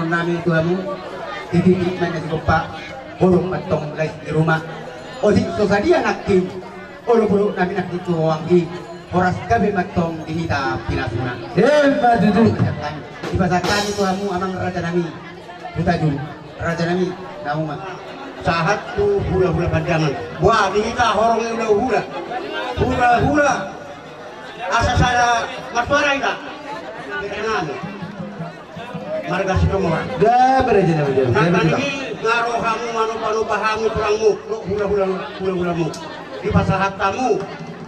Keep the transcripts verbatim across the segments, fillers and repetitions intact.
Nami tu hamu, titi ma na sigompa, holong ma tong lais di ruma. Otik so sadia nangkin, olo bulu nami nangkin tu anggi, horas gabe ma tong di hita pinasuna. Emma tutu. Dipasahat hami tu hamu amang raja nami, Hutajulu, raja nami, na uma. Sahat tu hulahula Pandangan. Boha, di hita horong ni hulahula. Hulahula. Asa sada marsuara hita. Hita nami. Marga Situmorang. Gabe raja nami, gabe. Nangkaning i nga ro hamu manopa-nopa hamu tulangmu, dohot hulahula, hulahulamu. Dipasahat hamu.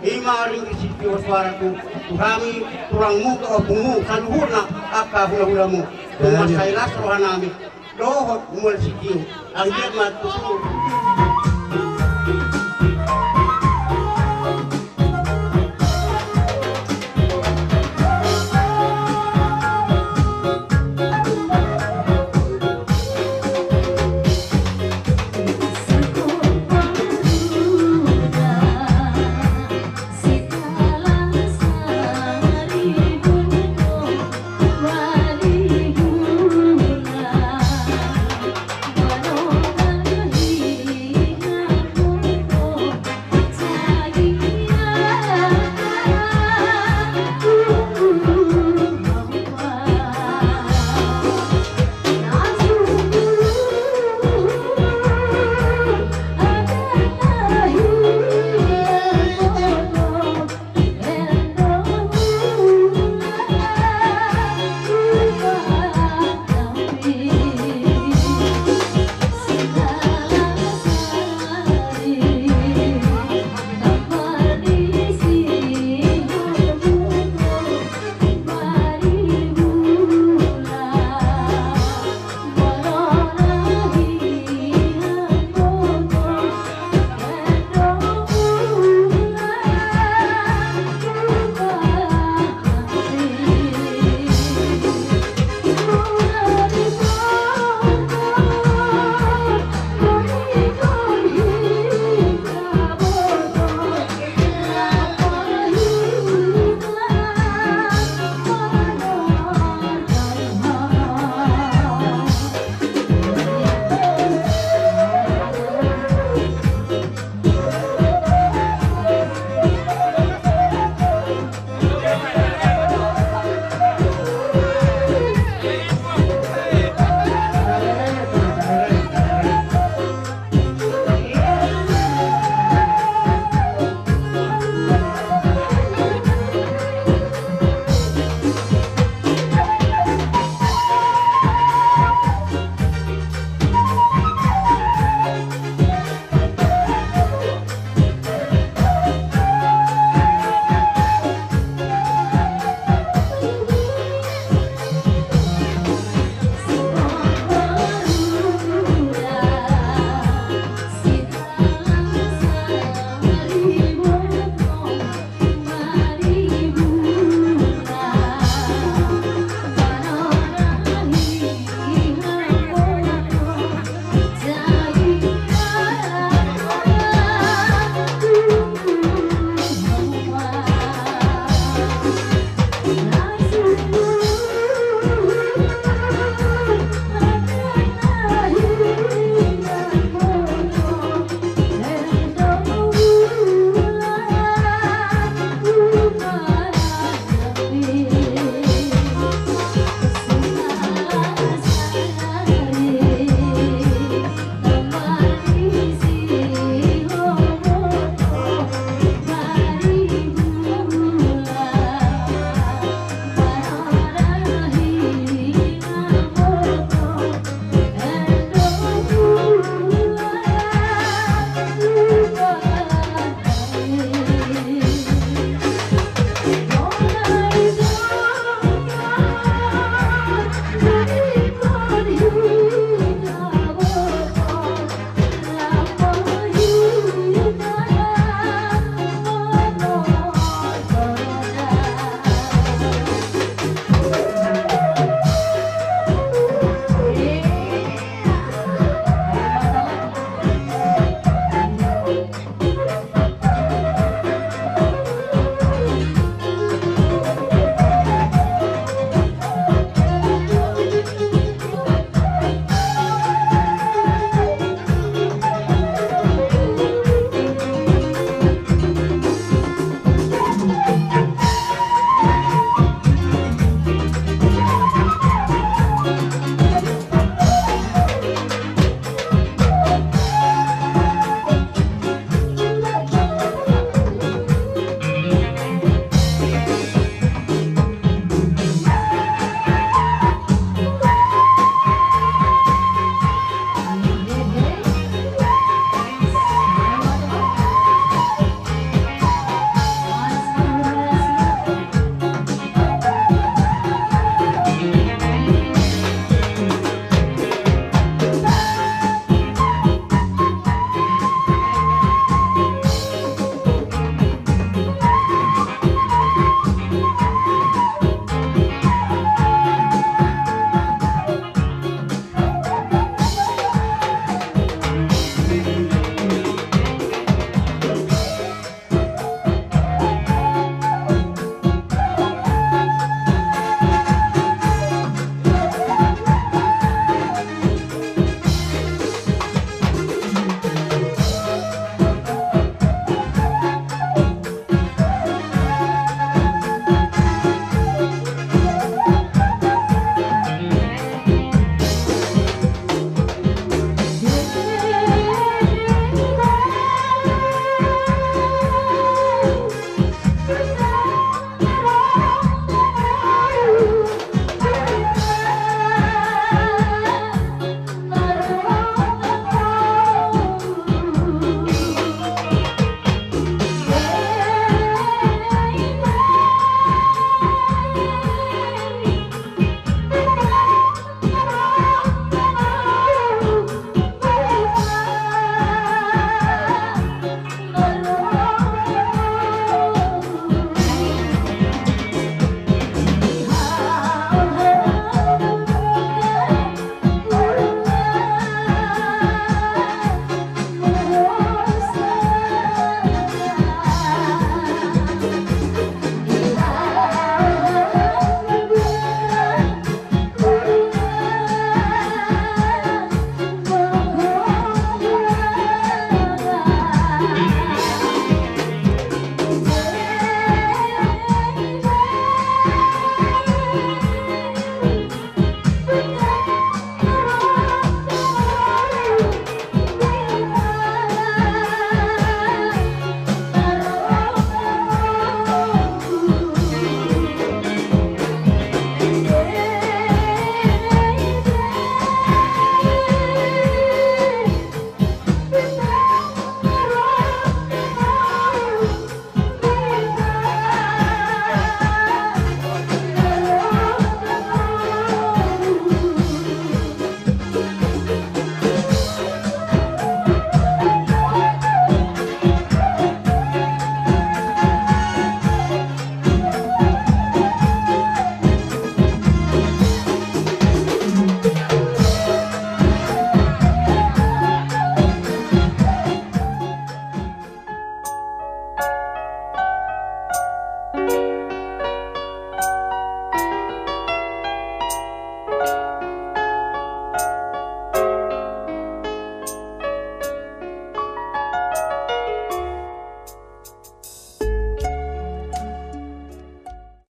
I ma ringgit sitio suara tu, tu hami, tulangmu, dohot ompungmu, saluhutna angka hulahulamu. Tung mansai las roha nami. Dohot mual sitio. Anggiat ma tutu.